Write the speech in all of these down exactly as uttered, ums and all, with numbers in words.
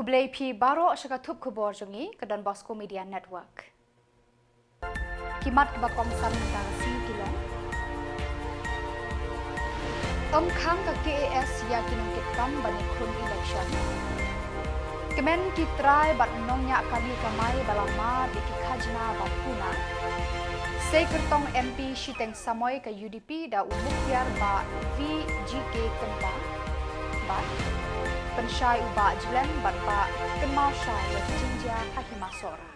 Blei phi baroh sha ka thup khubor jong ngi ka Don Bosco Media Network. Ki mat kiba kongsan mynta ka sngi ki long: Ym khang ka K A S ïa ki nongkitkam ban ïakhun election. Kmen ki trai bad nongñiah kali kamai ba la mad ïa ki khajna bad kuna. Sei kyrtong M P shiteng samoi ka U D P da u mukhtiar Bah V G K Kynta. Bad pynshai u Bah Jlem bad Bah Kynmaw Shai ïa ki jingjia ha Hima Sohra.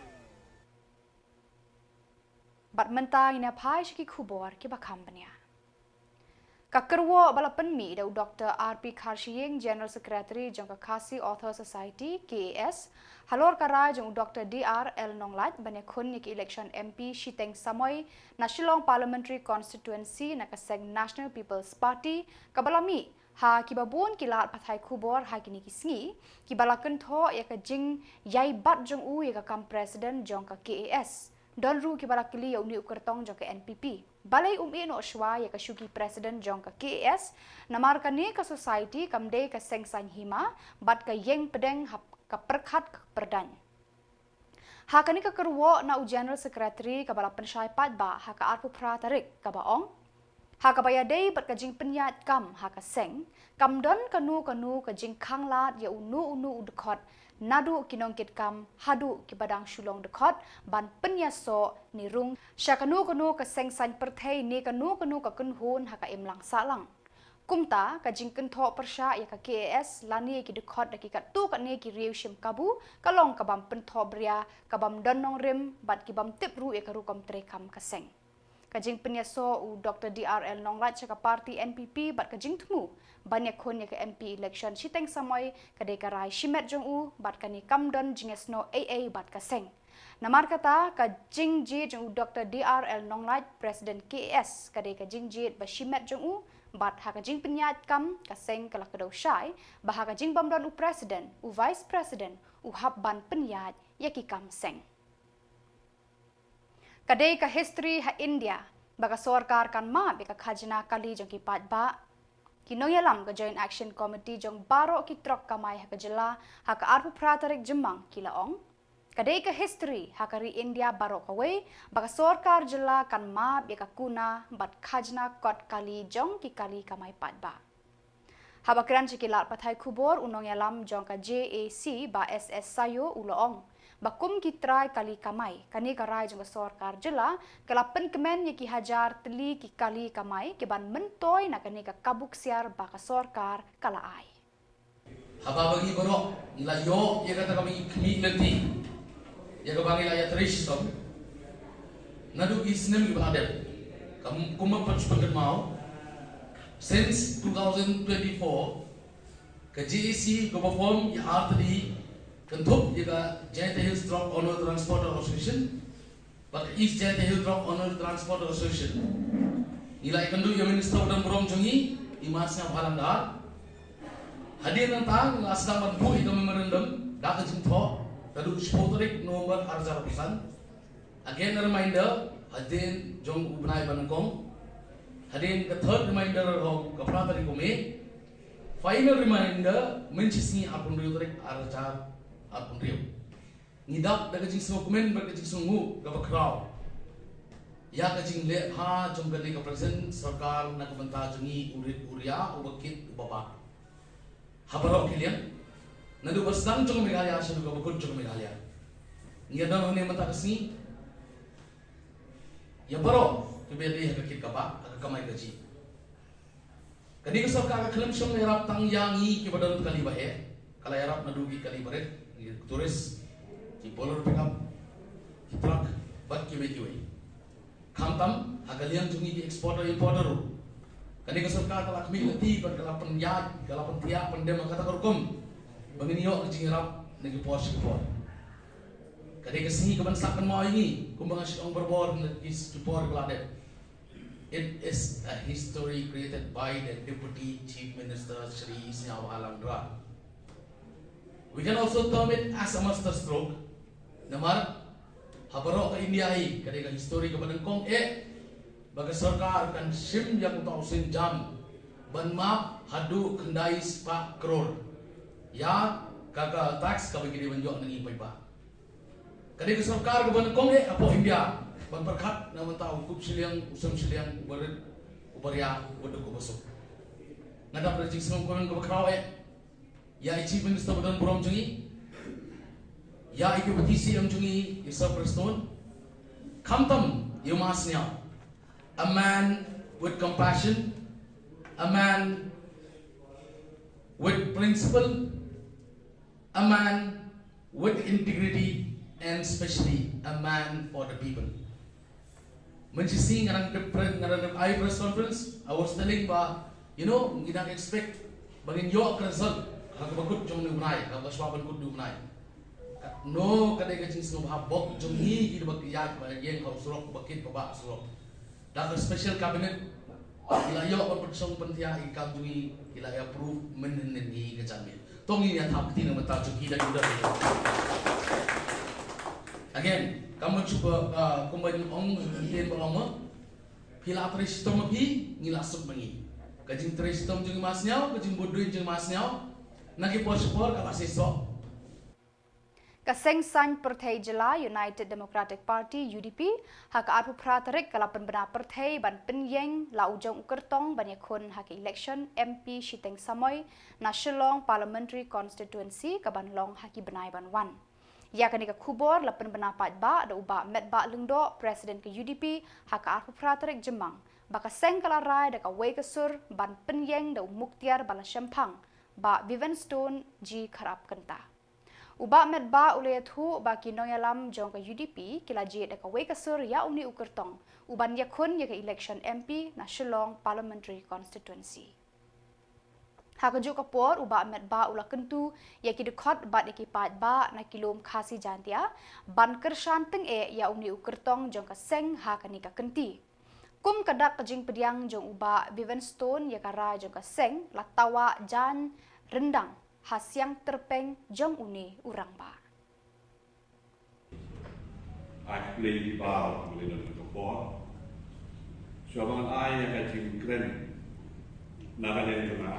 Bad mynta ngin ïa phai sha ki khubor kiba kham bniah. Ka kyrwoh ba la pynmih da u Doctor R P Kharshiing, General Secretary jong ka Khasi Author Society, K A S, halor ka rai jong u Doctor D R L Nonglait ban ïakhun ïa ki election M P shiteng samoi na Shillong Parliamentary Constituency na ka seng National People's Party, kaba la mih ha kiba bun ki lad pathai khubor ha kine ki sngi, kiba la kynthoh ïa ka jingïai bat jong u ïa ka kam president jong ka K A S. Don ruh kiba la kylli ïa une u kyrtong jong ka N P P. Balei um ïeh noh shuwa ïa ka shuki president jong ka K A S, namar kane ka society kam dei ka seng saiñ hima, bad ka ïeng pdeng ha ka pyrkhat ka pyrdain. Ha kane ka kyrwoh na u General Secretary kaba la pynshai paidbah ha ka arphew phra tarik kaba ong, ha kaba ïadei bad ka jingpynïaid kam ha ka seng, kam don kano kano ka jingkhang lad ïa uno uno u dkhot, naduh ki nongkitkam haduh kiba dang shu long dkhot, ban pynïasoh ne rung sha kano kano ka seng saiñ pyrthei ne kano kano ka kynhun ha ka imlang sahlang. Kumta, ka jingkynthoh pyrshah ïa ka K A S lane ïa ki dkhot da ki katto katne ki riew shim kabu, ka long ka bym pynthohbria, ka bym don nongrim, bad ki bym tip ruh ïa ka rukom treikam ka seng. Ka jingpynïasoh u Doctor D R L Nonglait sha ka party N P P bad ka jingthmu ban ïakhun ïa ka M P election shiteng samoi, ka dei ka rai shimet jong u, bad kane kam don jingïasnoh ei ei bad ka seng. Namar kata, ka jingjied jong u Doctor D R L Nonglait, President K A S, ka dei ka jingjied ba shimet jong u, bad ha ka jingpynïaid kam ka seng ka la kdew shai ba ha ka jingbym don u President, u Vice President u hap ban pynïaid ïa ki kam seng. Ka dei ka history ha India ba ka sorkar kan map ïa ka khajna kali jong ki paidbah. Ki nongïalam ka Joint Action Committee jong baroh ki trok kamai ha ka jylla ha ka arphew phra tarik Jymmang ki la ong, ka dei ka history ha ka ri India baroh kawei ba ka sorkar jylla kan map ïa ka kuna bad khajna kot kali jong ki kali kamai paidbah. Haba kren sha ki lad pathai khubor, u nongïalam jong ka J A C, Bah S S Sayo, u la ong ba kum ki trai kali kamai, kane ka rai jong ka sorkar jylla ka la pynkmen ïa ki hajar tylli ki kali kamai ki ban myntoi na kane ka kabu ksiar ba ka sorkar ka la ai. Haba ba ngi baroh ngi la ïoh ïa kata kaba ngi khmih lynti, ïa kaba ngi la ïatrei shitom naduh ki snem kiba la dep. Kam kumba pat shu pyndonkam, since two thousand twenty-four, ka J A C kaba form ïa artylli, kynthup ïa ka Jaintia Hills Truck Owner Transporter Association bad ka East Jaintia Hills Truck Owner Transporter Association. Ngi la ïakynduh ïa u Minister ba don burom jong ngi, i Ma Sniawbhalang Dhar. Hadien nangta ngi la sdang ban buh ïa ka memorandum da ka jingthoh naduh shiphew tarik November arhajar arphew san. Again a reminder, hadien jong u bnai ba nyngkong. Hadien ka third reminder ruh ka phra tarik u May. Final reminder mynshisngi arphew hynriew tarik arhajar arphew hynriew. Ngi dap da ka jingsngewkmen bad ka jingsngewnguh kaba khraw ïa ka jingleh bha jong kane ka present sorkar na ka bynta jong ngi u rit u ria, uba kit uba bah. Ha baroh ki liang, naduh ba sdang jong ka Meghalaya sha naduh kaba kut jong ka Meghalaya. Ngi ïa don hangne mynta ka sngi ïa baroh kiba ïadei ha ka kit ka bah, ha ka kamai kajih. Kane ka sorkar ka khlem shym la ïarap tang ïa ngi kiba don kali ba heh, ka la ïarap naduh ki kali barit, ki tourist, ki Bolero pickup, ki truck bad kiwei kiwei. Khamtam ha ka liang jong ngi ki exporter importer ruh, kane ka sorkar ka la khmih lynti bad ka la pynïaid, ka la pynthiah pyndem ha kata ka rukom ba ngin ïoh ka jingïarap na ki por sha ki por. Ka dei ka sngi kaban sah kynmaw ïa ngi, kumba nga shu ong barabor na ki por kiba la dep. It is a history created by the Deputy Chief Minister Shri Sniawbhalang Dhar. We can also term it as a master stroke. Namar ha baroh ka India hi ka dei ka history kaba nyngkong eh ba ka sorkar kan shim ïa uta u sienjam ban map haduh khyndai spah klur ïa Ka, ka tax kaba ki dei ban ïoh na ngi paidbah. Ka dei ka sorkar kaba nyngkong eh hapoh India ban pyrkhat na bynta u kup shiliang, u sem shiliang, u barit, u baria, u baduk, u basuk. Nga dap da jingsngewkmen kaba khraw eh ïa i Chief Minister ba don burom jong ngi, ïa i Deputy C M jong ngi, i Sir Prestone, khamtam i Masniaw, a man with compassion, a man with principle, a man with integrity, and especially a man for the people. Mynshisngi nga dang dep pre-, nga dang dep ai press conference, I was telling ba, you know, ngi dang expect ba ngin ïoh ka result ha kaba kut jong une u bnai, ha kaba shwa ban kut une u bnai. Ka, no, ka dei ka jingsngewbha bok jong ngi, ki dei ba ki ïaid ba ïeng ha u surok, ba kit ba bah ha u surok. Da ka special cabinet, ki la ïoh ban pynshong pynthiah ïa ki kam jong ngi, ki la approve mynhynnin hi ka janmiet. To ngin ïa thap kti na bynta jong ki da ki da. Again, kam ban shu ba, ah, kumba ngi ong, ktien ba long mo. Phi la trei shitom ma phi, ngi la suk ma ngi. Ka jingtrei shitom jong i Masniaw, ka jingbud duh jong i Masniaw, na ki por shi por ka la seisoh. Ka Seng Saiñ Pyrthei Jylla United Democratic Party, U D P, ha ka arphew phra tarik ka la pynbna pyrthei ban pynïeng la u jong u kyrtong ban ïakhun ha ka election M P shiteng samoi na Shillong Parliamentary Constituency ka ban long ha ki bnai ban wan. Ïa kane ka khubor la pynbna paidbah da u Bah Metbah Lyngdoh, President ka U D P, ha ka arphew phra tarik Jymmang, ba ka seng ka la rai da kawei ka sur ban pynïeng da u mukhtiar ba la shemphang, Bah Vivian Stone G Kharap Kynta. U Bah Metbah u la ïathuh ba ki nongïalam jong ka U D P ki la jied da kawei ka sur ïa une u kyrtong u ban ïakhun ïa ka election M P na Shillong Parliamentary Constituency. Ha kajuh ka por, u Bah Metbah u la kyntu ïa ki dkhot bad ïa ki paidbah na ki lum Khasi Jaintia ban kyrshan tyngeh ïa une u kyrtong jong ka seng ha kane ka kynti. Kum ka dak ka jingpdiang jong u Bah Vivian Stone ïa ka rai jong ka seng la tawah jan ryndang ha siang tyrpeng jong une u rangbah. Ai khublei ïa phi baroh, khublei ïa ka por. Shuwa ban ai ïa ka jingkren na ka liang jong nga,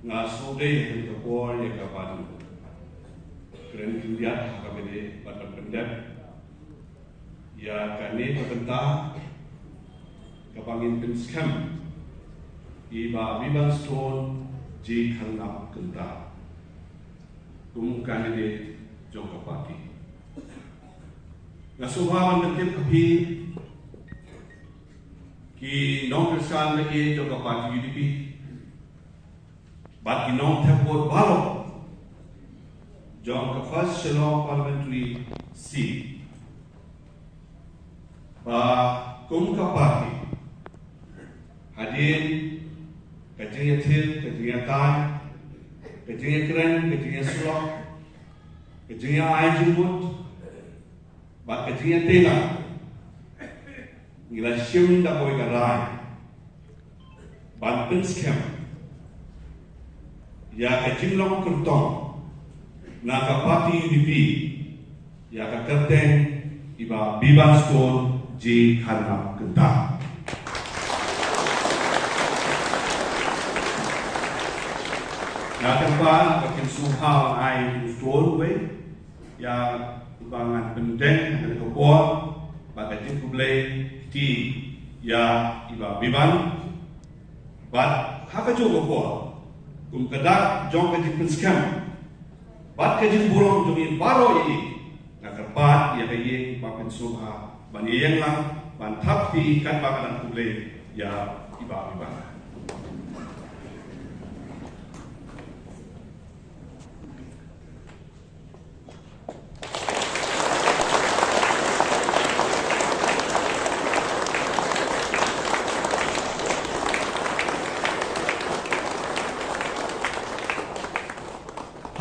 nga sngewdei ha ka por ïa ka ban kren khyndiat ha kaba ïadei bad ban pyndep ïa kane ka bynta kaba ngin pynskhem ïa i Bah Vivian Stone G Kharngap Kynta kum u candidate jong ka party. Nga sngewbha ban pyntip ha phi ki nongkyrshan ba ïeit jong ka party U D P bad ki nongthep vote baroh jong ka First Shillong Parliamentary Seat ba kum ka party, hadien ka jingïathir, ka jingïatai, ka jingïakren, ka jingïasyllok, ka jingïa-ai jingmut bad ka jingïatei lang, ngi la shim da kawei ka rai ban pynskhem ïa ka jinglong kyrtong na ka party U D P ïa ka kyrteng i Bah Vivian Stone G Kharngap Kynta. Nga kyrpad ba kin sngewbha ai u Stone wei ïa uba ngan pyndeng ha kane ka por bad ka jingkhublei kti ïa i Bah Vivian. Bad ha kajuh ka por, kum ka dak jong ka jingpynskhem bad ka jingburom jong ngi baroh ïa i, nga kyrpad ïa ka ïing ba pynsngewbha ban ïeng lang ban thap kti katba ka dang khublei ïa i Bah Vivian.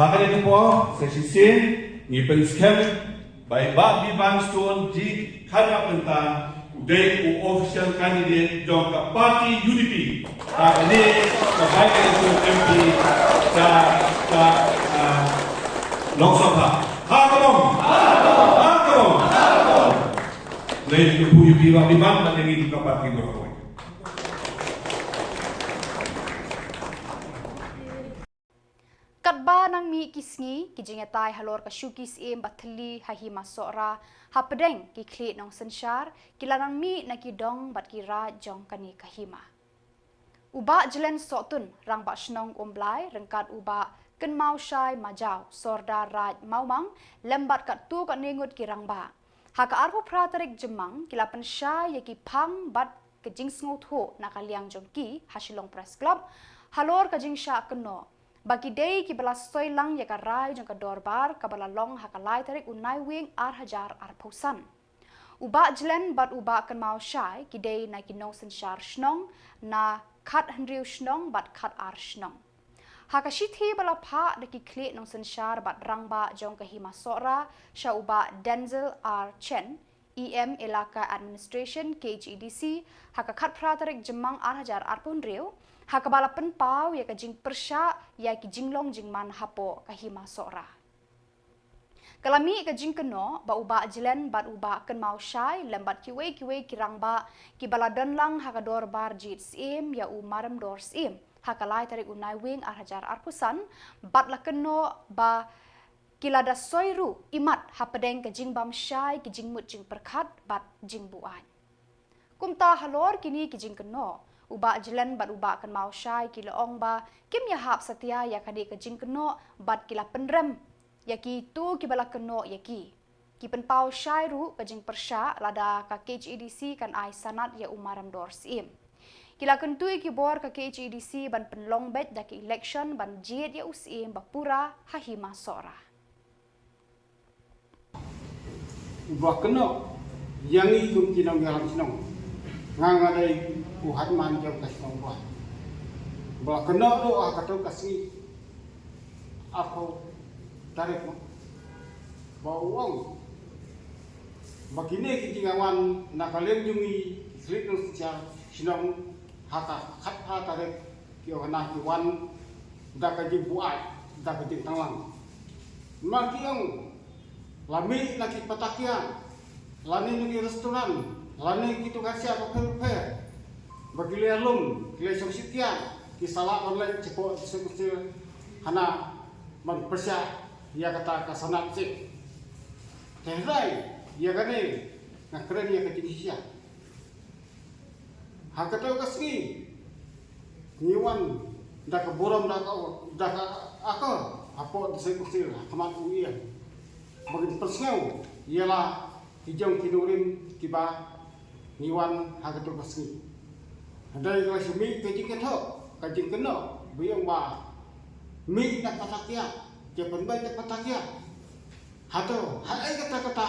Ha kane ka por sa shisien ngi pynskhem ba i Bah Vivian Stone G Kharngap Kynta u dei u official candidate jong ka party U D P ha kane ka by-election M P ka, ka, ah, Lok Sabha. Ha ka long? Ha ka long? Lei ka pu U D P ba Vivian ba ngi ka party baroh. Katba nang mih ki sngi, ki jingïatai halor ka shuki syiem ba thylli ha Hima Sohra hapdeng ki khlieh nongsynshar ki la nang mih na ki dong bad ki raid jong kane ka hima. U Bah Jlen Sohtun, Rangbah Shnong Umblai, ryngkat u Bah Kynmaw Shai Majaw, Sordar Raid Mawmang, lem bad katto katne ngut ki rangbah, ha ka arphew phra tarik Jymmang ki la pynshai ïa ki phang bad ka jingsngewthuh na ka liang jong ki ha Shillong Press Club halor ka jingshah kynnoh ba ki dei kiba la soi lang ïa ka rai jong ka dorbar kaba la long ha ka lai tarik u Naiwieng ar hajar arphew san. U Bah Jlen bad u Bah Kynmaw Shai ki dei na ki nongsynshar shnong na khathynriew shnong bad khatar shnong. Ha ka shithi ba la phah da ki khlieh nongsynshar bad rangbah jong ka Hima Sohra sha u Bah Denzel R Chen, E M Elaka Administration, K H A D C, ha ka khatphra tarik Jymmang ar hajar arphew hynriew, ha kaba la pynpaw ïa ka jingpyrshah ïa ki jinglong jingman hapoh ka Hima Sohra. Ka la mih ka jingkynnoh ba u Bah Jlen bad u Bah Kynmaw Shai lem bad kiwei kiwei ki rangbah kiba la don lang ha ka dorbar jied syiem ïa u Maremdor Syiem ha ka lai tarik u Naiwieng ar hajar arphew san, bad la kynnoh ba ki la da soi ruh imat hapdeng ka jingbam shai ki jingmut jingpyrkhat bad jingbuaid. Kumta halor kine ki jingkynnoh, u Bah Jlen bad u Bah Kynmaw Shai ki la ong ba kim ïahap satia ïa kane ka jingkynnoh bad ki la pynrem ïa kito kiba la kynnoh ïa ki. Ki pynpaw shai ruh ka jingpyrshah lada ka K H A D C kan ai sanad ïa u Maremdor Syiem. Ki la kyntu ïa ki bor ka K H A D C ban pynlong beit da ka election ban jied ïa u Syiem ba pura ha Hima Sohra. Uba kynnoh ïa ngi kum ki nongïalam shnong, nga nga dei u hadman jong ka shnong Bwai. Ba kynnoh ruh ha kato ka sngi arphew tarik, ba u ong ba kine ki jingwan na ka liang jong ngi ki khlieh nongsynshar shnong ha ka khatphra tarik, ki ong hana ki wan da ka jingbuaid, da ka jingtanglang. Ma ki ong la mih na ki patakia, lane na ki restaurant, lane ki dukan sha bapher bapher, ba ki la lum, ki la shong shit kiad, ki sa lah ban leit shapoh district council hana ban pyrshah ïa kata ka sanad sih. Te hynrei ïa kane nga kren ïa ka jingshisha. Ha kato ka sngi ngi wan da ka burom, da ka, da ka akor hapoh district council ha khmat u E M, ba ngin pynsngew ïa la ki jong ki nongrim kiba ngi wan ha kato ka sngi. Hynrei ka la shu mih ka jingkynnoh, ka jingkynnoh ba ïa ong ba mih na patakia, ïa pynbeit na patakia. Hato ha ei kata kata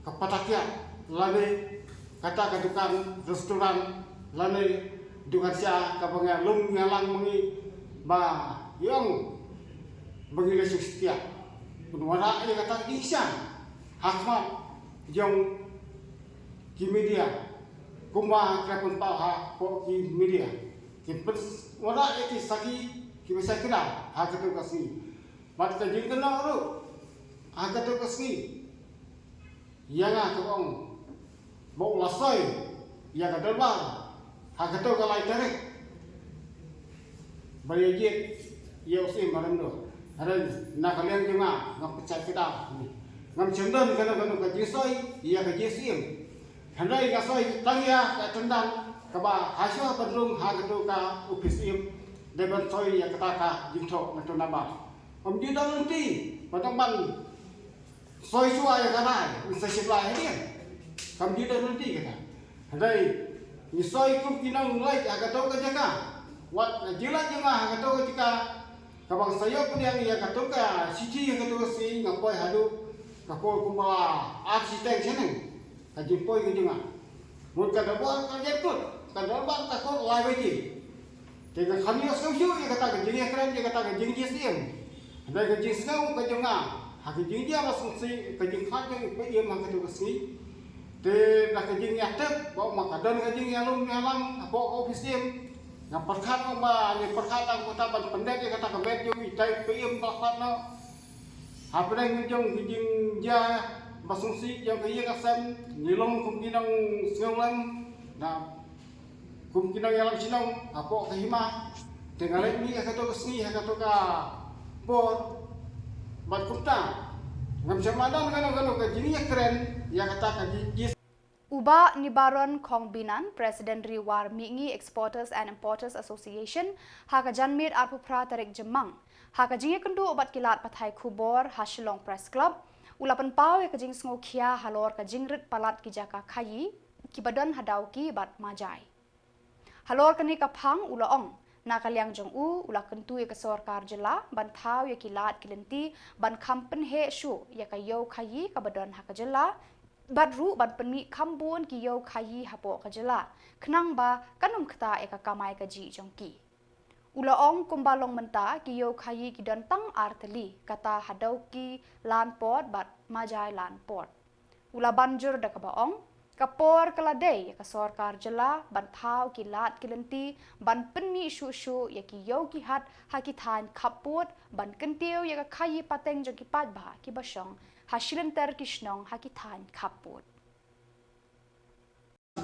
ka patakia, lane kata ka dukan restaurant, lane dukan sha kaba nga lum nga lang ma ngi, ba ïa ong ba ngi la shu setia. Pynwanrah ïa kata ka jingshisha ha khmat jong ki media, kumba ki la pynpaw hapoh ki media. Ki pynwanrah ïa ki sakhi kiba shai kdar ha kato ka sngi. Bad ka jingkynnoh ruh ha kato ka sngi ïa nga ka ong ba u la soi ïa ka dorbar ha kato ka lai tarik ba ïa jied ïa u Syiem Maremdor. Hynrei na ka liang jong nga ngam pynshai kdar, ngam shym don kano kano ka jingsoi ïa ka jingsiem. Hynrei nga soi tang ïa ka tyndan kaba ha shuwa ban rung ha kato ka ophis Syiem, dei ban soi ïa kata ka jingthoh na kato ka nambar. Ym ju don lynti ba dang ban soi shuwa ïa ka rai, ngi sa shim rai hadien. Kam ju don lynti kata. Hynrei ngi soi kum ki nongleit ha kato ka jaka. Wat ka jingleit jong nga ha kato ka jaka, kaba nga sa ïoh pdiang ïa kato ka shithi ha kato ka sngi, nga poi haduh ka por kumba ar shiteng shaneng. Ka jingpoi ka jong nga, mut ka dorbar ka jan kut, ka dorbar ka kut lai baje. Te nga khlem ïohsngew shuh ïa kata ka jingïakren, ïa kata ka jingjingsiem. Hynrei ka jingsngew ka jong nga ha ka jingjia ba sngewsih, ka jingkhlad jong i Paiem ha kato ka sngi, te da ka jingïatip ba ma ka don ka jingïalum ïalang hapoh ka ophis Syiem, nga pyrkhat ba, nga pyrkhat tang kata ban pyndep ïa kata ka met jong i Paiem ba khlad noh. Hapdeng jong ka jingjia ba sngewsih jong ka ïing ka sem, ngi long kum ki nongsngewlem, na kum ki nongïalam shnong hapoh ka hima. Te nga leit mih ha kato ka sngi ha kato ka Bor, bad kumta ngam shym la don kano kano ka jingïakren ïa kata ka jingïa. U Bah Nibaron Khongbinan, President Ri War Mihngi Exporters and Importers Association, ha ka janmiet arphew phra tarik Jymmang, ha ka jingïakynduh bad ki lad pathai khubor ha Shillong Press Club, u la pynpaw ïa ka jingsngewkhia halor ka jingrit palat ki jaka khaïi kiba don ha Dawki bad Majai. Halor kane ka phang u la ong, na ka liang jong u, u la kyntu ïa ka sorkar jylla ban thaw ïa ki lad ki lynti ban kham pynheh shuh ïa ka ïew khaïi kaba don ha ka jylla, bad ruh ban pynmih kham bun ki ïew khaïi hapoh ka jylla, khnang ba kan ym ktah ïa ka kamai kajih jong ki. U la ong, kumba long mynta, ki ïew khaïi ki don tang ar tylli, kata ha Dawki Land Port bad Majai Land Port. U la ban jur da kaba ong, ka por ka la dei ïa ka sorkar jylla ban thaw ki lad ki lynti ban pynmih shuh shuh ïa ki ïew ki hat ha ki thaiñ khappud, ban kyntiew ïa ka khaïi pateng jong ki paidbah kiba shong ha shilynter ki shnong ha ki thaiñ khappud.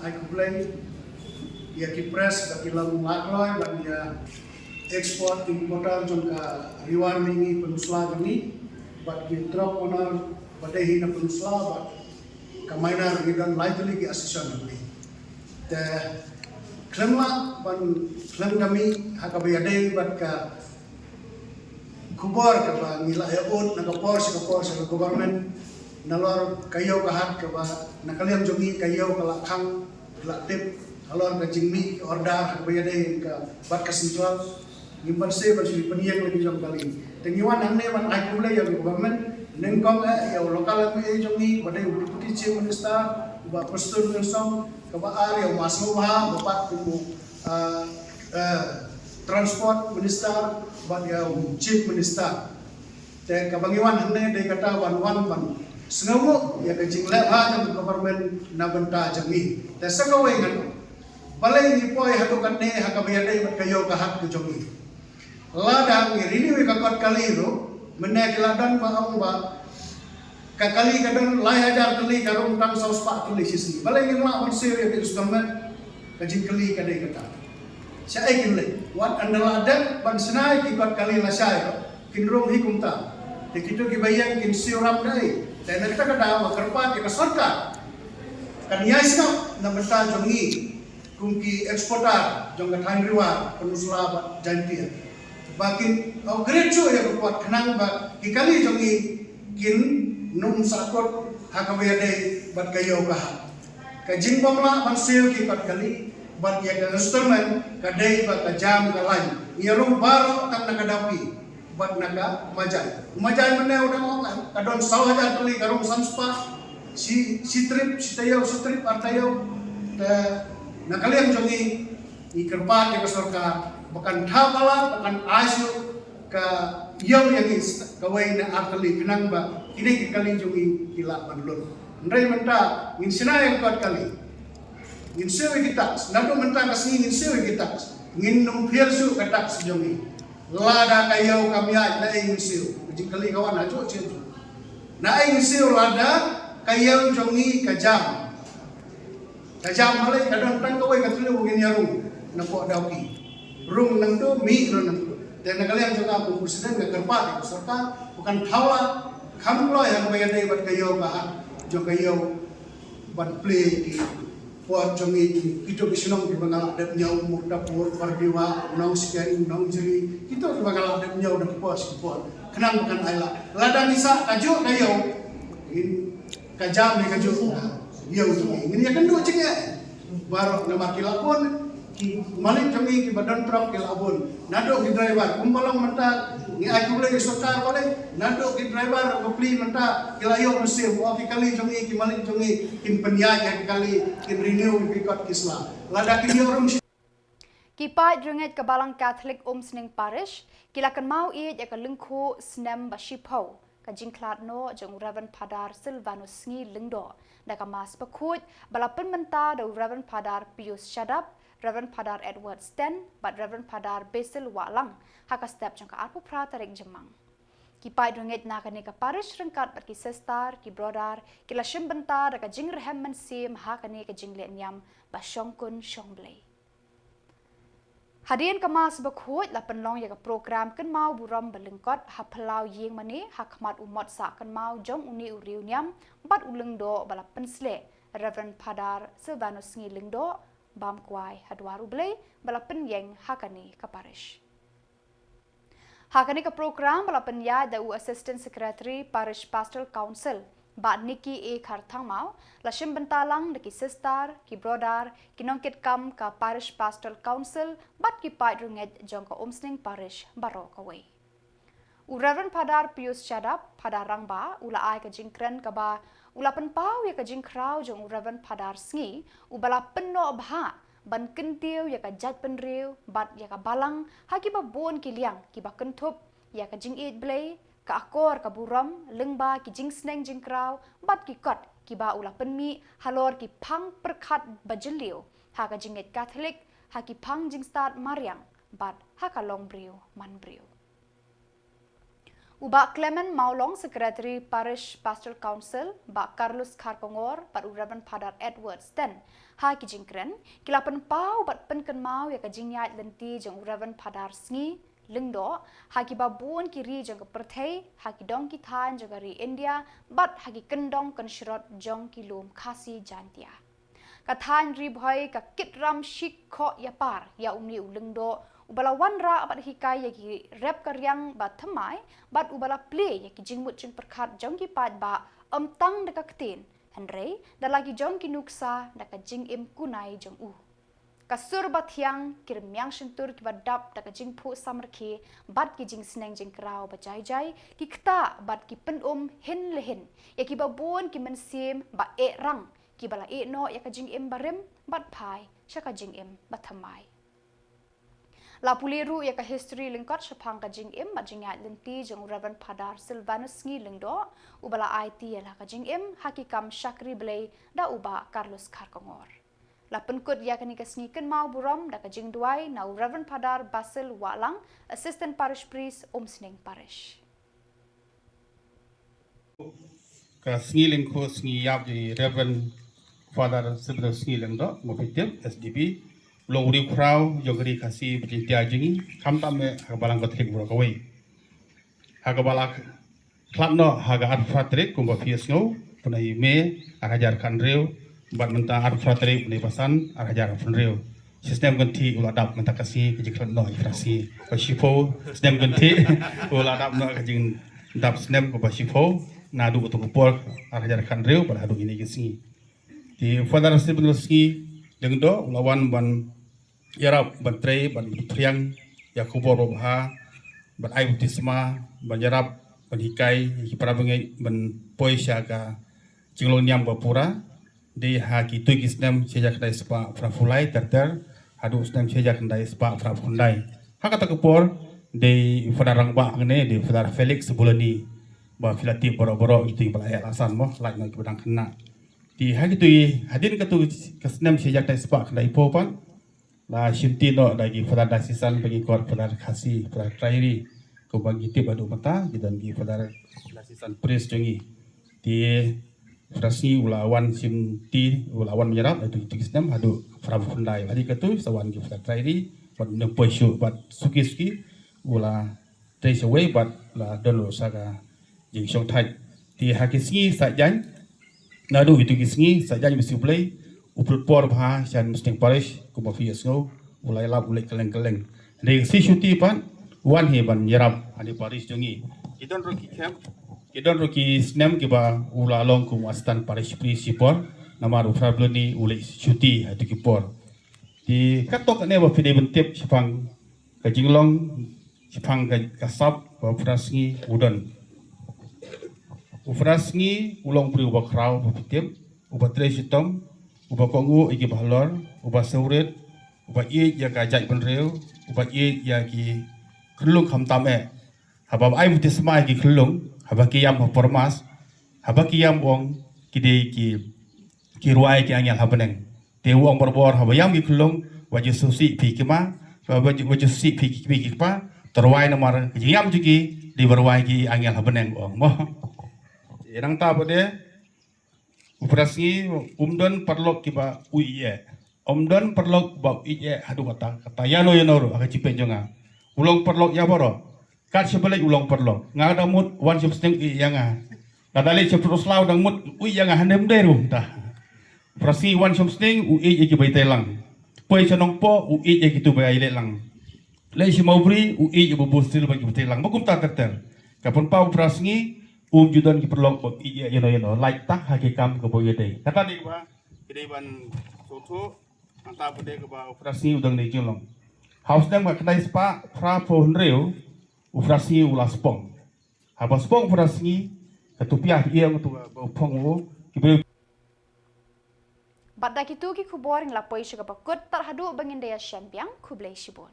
Ai khublei ïa ki press ba ki la wan kloi bad ïa export importer jong ka Ri War Mihngi Peninsula jong ngi, bad ki truck owner ba dei hi na Peninsula, bad ka miner, ngi don lai tylli ki association jong ngi. Te khlem lah ban khlem da mih ha kaba ïadei bad ka khubor kaba ngi la ïa ud na ka por sha ka por sha ka government, nalor ka ïew ka hat kaba na ka liang jong ngi ka ïew ka la khang, la tip halor ka jingmih ki order ha kaba ïadei ka bad ka central. Ngim pat sngewbha ban shu pynïeng lagi jong kali. Te ngi wan hangne ban ai khublei ïa ka government, nyngkong eh ïa u local M L A jong ngi, ba dei u Deputy Chief Minister, u Bah Prestone Tynsong, kaba ar ïa u Bah Sniawbhalang, ba pat kum u, ah, eh, Transport Minister, bad ïa u Chief Minister. Te kaba ngi wan hangne dei kata ban wan ban sngewnguh ïa ka jingleh bha jong ka government na bynta jong ngi. Te sa kawei ngan, balei ngi poi haduh katne ha kaba ïadei bad ka ïew ka hat ka jong ngi? Lada ngi renew ïa ka kot kali ruh, mynne ki la don ba ong ba ka kali ka don lai hajar tylli, ka rung tang saw spah tylli shi sngi. Balei ngim lah ban siew ïa ka installment? Ka jingkylli ka dei kata. Shaei kin leit? Wat haba la dep ban shna ïa ki kot kali lashai ruh, kin rung hi kumta. Te kito kiba ïeng kin siew ram da ei? Te na kata ka daw nga kyrpad ïa ka sorkar, kan ïai sngap na bynta jong ngi kum ki exporter jong ka thaiñ Ri War Peninsula bad Jaintia, ba kin upgrade shuh ïa ka kot khnang ba ki kali jong ngi kin ym sahkut ha kaba ïadei bad ka ïew ka hat. Ka jingbym lah ban siew ki kot kali bad ïa ka installment ka dei ba ka jam ka lain. Ngi ïa rung baroh tang na ka Dawki bad na ka Majai. Majai mynne u dang ong ka don saw hajar tylli, ka rung san spah shi, shi trip, shi taïew, shi trip ar taïew. Te na ka liang jong ngi, ngi kyrpad ïa ka sorkar ba kan thaw palat, ba kan ai shuh ka ïew ïa ngi kawei ne ar tylli khnang ba kine ki kali jong ngi ki lah ban lut. Hynrei mynta ngin shna ïa ka kot kali, ngin siew ïa ki tax. Naduh mynta ka sngi ngin siew ïa ki tax. Ngin ym pher shuh ka tax jong ngi. Lada ka ïew kam ïaid, naei ngin siew? Ka jingkylli ka wan hajuh hajuh. Naei ngin siew lada ka ïew jong ngi ka jam? Ka jam balei? Ka don tang kawei ka thliew ba ngin ïa rung, na poh Dawki. Rung nangto, mih ruh nangto. Te na ka liang jong nga kum u president nga kyrpad ïa ka sorkar ba kan thaw lah kham kloi ha kaba ïadei bad ka ïew ka hat jong ka ïew ban plie ki por jong ngi, kito ki shnong kiba nga lah dep ñiew, Murtapur, Barbiwa, Nongsiken, Nongjri, kito kiba nga lah dep ñiew na ka por sha ka por, khnang ba kan ai lad. Lada ngi sah kajuh ka ïew, ngin, ka jam ne kajuh ka ïew jong ngi, ngin ïakynduh jingeh baroh. Namar ki la bun, ki malik jong ngi kiba don truck ki la bun. Naduh ki driver, kumba long mynta, ngi ai khublei ïa ka sorkar balei, naduh ki driver bapli mynta ki la ïoh mynsiem, oh ki kali jong ngi, ki malik jong ngi kin pynïaid ïa ki kali, kin renew ïa ki kot ki sla. Lada kin ïoh rung shi- Ki paid riewngeit ka Balang Catholic Umsning Parish ki la kynmaw ïeit ïa ka lyngkhuh snem ba shiphew ka jingkhlad noh jong u Reverend Father Silvanus Sngi Lyngdoh da ka Mass bakhuid ba la pynmynta da u Reverend Father Pius Shadap, Reverend Father Edward Sten bad Reverend Father Basil Wahlang ha ka step jong ka arphew phra tarik Jymmang. Ki paid riewngeit na kane ka parish ryngkat bad ki sister, ki brother, ki la shim bynta da ka jingrhem mynsiem ha kane ka jingleh niam ba shongkun shongblei. Hadien ka Mass bakhuid la pynlong ïa ka program kynmaw burom ba lyngkot ha phyllaw ïing mane ha khmat u mot sah kynmaw jong une u riewniam bad u lyngdoh ba la pynsleh, Reverend Father Silvanus Sngi Lyngdoh, bam kwai ha dwar U Blei ba la pynïeng ha kane ka parish. Ha kane ka program ba la pynïaid da u Assistant Secretary Parish Pastoral Council, Bah Nicky A Kharthangmaw, la shim bynta lang da ki sister, ki brother, ki nongkitkam ka Parish Pastoral Council bad ki paid rungeit jong ka Umsning Parish baroh kawei. U Reverend Father Pius Shadap, Father Rangbah, u la ai ka jingkren kaba u la pynpaw ïa ka jingkhraw jong u Reverend Father Sngi, uba la pynnoh bha ban kyntiew ïa ka jaitbynriew bad ïa ka balang ha kiba bun ki liang kiba kynthup ïa ka jingïeit Blei, ka akor ka burom lyngba ki jingsneng jingkraw bad ki kot kiba u la pynmih halor ki phang pyrkhat ba jylliew ha ka jingngeit Katholik, ha ki phang jingstad mariang bad ha ka longbriew manbriew. U Bah Clement Mawlong, Secretary Parish Pastoral Council, Bah Carlos Kharkongor bad u Reverend Father Edward Sten, ha ki jingkren ki la pynpaw bad pynkynmaw ïa ka jingïaid lynti jong u Reverend Father Sngi Lyngdoh ha kiba bun ki ri jong ka pyrthei, ha ki dong ki thaiñ jong ka ri India bad ha ki kyndong kynshrot jong ki lum Khasi Jaintia. Ka thaiñ Ri Bhoi ka kit ram shikhoh ïapar ïa une u Lyngdoh, uba la wanrah bad hikai ïa ki rep ka riang ba thymmai bad uba la plie ïa ki jingmut jingpyrkhat jong ki paidbah ym tang da ka ktien, hynrei da la ki jong ki nuksa, da ka jingim kunai jong u. Ka sur ba thiang, ki rmiang shyntur kiba dap da ka jingphuh samrkhie bad ki jingsneng jingkraw ba jai jai, ki ktah bad ki pynum hin le hin ïa kiba bun ki mynsiem ba eh rang, kiba la ïeh noh ïa ka jingim barim bad phai sha ka jingim ba thymmai. La pule ruh ïa ka history lyngkot shaphang ka jingim bad jingïaid lynti jong u Reverend Father Silvanus Sngi Lyngdoh, uba la aiti ïa la ka jingim ha ki kam shakri Blei da u Bah Carlos Kharkongor. La pynkut ïa kane ka sngi kynmaw burom da ka jingduwai na u Reverend Father Basil Wahlang, Assistant Parish Priest, Umsning Parish. Ka sngi lyngkhuh sngi ïap jong i Reverend Father Silvanus Sngi Lyngdoh, Mawphitim, S D B, u long u riewkhraw jong ka ri Khasi ba jyntia jong ngi, khamtam eh ha ka Balang Katholik baroh kawei. Ha kaba la khlad noh ha ka arphew phra tarik kumba phi ïohsngew, bnai May, ar hajar khathynriew, bad mynta arphew phra tarik bnai Basan, ar hajar arphew hynriew. Shi snem kynthih u la dap mynta ka sngi, ka jingkhlad noh arphew phra sngi. Ka shiphew snem kynthih u la dap noh ka jingdap snem kaba shiphew, naduh kato ka por ar hajar khathynriew bad haduh kine ki sngi. Te Father Silvanus Sngi Lyngdoh u la wan ban ïarap, ban trei, ban pynphriang ïa ka khubor babha, ban ai baptisma, ban ïarap, ban hikai ïa ki para bangeit ban poi sha ka jinglong niam ba pura. Dei ha kito ki snem shi hajar khyndai spah phraphew lai ter ter haduh snem shi hajar khyndai spah phraphew khyndai. Ha kata ka por dei Father Rangbah hangne, dei Father Felix Bulani, ba phi la tip baroh baroh, kito kiba la ïaid la san mo, lait noh kiba dang khynnah. Te ha kito ki, hadien kato ka snem shi hajar khyndai spah khyndaiphew pat, la shimti noh da ki Father Diocesan ba ngi khot Father Khasi, Father Trai Ri. Kumba ngi tip haduh mynta ki don ki Father Diocesan Priest jong ngi. Te Father Sngi u la wan shimti, u la wan ïarap, haduh kito ki snem haduh phraphew khyndai. Hadien kato sa wan ki Father Trai Ri, bad nongpoi shuh bad suki suki u la trei shawei bad la don ruh sa ka jingshongthait. Te ha ki sngi saitjaiñ, naduh kito ki sngi saitjaiñ, bisi U Blei u pynlut por bha sha Umsning Parish, kumba phi ïohsngew, u la ïalap, u leit kylleng kylleng. Hynrei ka sngi shuti pat, wan hi ban ïarap ha kane ka parish jong ngi. Ki don ruh ki camp, ki don ruh ki snem kiba u la long kum u Assistant Parish Priest shipor, namar u Father Bulani u leit shuti ha kito ki por. Te katto katne ba phi dei ban tip shaphang ka jinglong, shaphang ka, ka sap ba u Father Sngi u don. U Father Sngi u long u briew uba khraw, ba phi tip, uba trei shitom, uba kohnguh ïa kiba halor, uba sngewrit, uba ïeit ïa ka jaitbynriew, uba ïeit ïa ki khunlung khamtam eh. Haba ai baptisma ïa ki khunlung, haba ki ïam ha por Mass, haba ki ïam, ong, ki dei ki, ki rwai ki angel ha bneng. Te u ong barabor, haba ïam ki khunlung, wat ju sngewsih phi ki kmie, wat ju, wat ju sngewsih phi ki kmie ki kpa, to rwai namar ka jingïam jong ki dei ban rwai ki angel ha bneng, u ong mo. Te nangta pat de, u Father Sngi um don paralok kiba u ïeit. Ym don paralok ba u ïeit ïa haduh katta, katta ïano ïano ruh ha ka jingpeit jong nga. U long paralok ïa baroh. Kat shaba leit u long paralok. Nga da mut wan shaphrang u ïeit ïa nga. Lada leit shaphrang u slaw da mut u ïeit ïa nga, hynrei ym dei ruh mynta. Phra Sngi wan shaphrang u ïeit ïa ki ba ïatai lang. Poi sha Nongpoh u ïeit ïa kitu ba ïaleh lang. Leit sha Mawbri u ïeit ïa ba bun stil bad ki ba ïatai lang. Ba kumta ter ter. Ka pynpaw Phra Sngi um ju don ki paralok ba ïeit ïa ïano ïano. Lait tang ha ki kam kaba ïadei. Kata dei ba, dei ban sngewthuh. Hangta ba dei kaba u Phra Sngi u dang dei jinglong. Ha u snem khatkhyndai spah phraphew hynriew u Phra Sngi u la spong. Haba spong u Phra Sngi, ka tupiah ki ïeng tu ba u phong u ki briew. Bad da kitu ki khubor ngi la poi sha kaba kut, tad haduh ba ngin da ïashem biang, khublei shibun.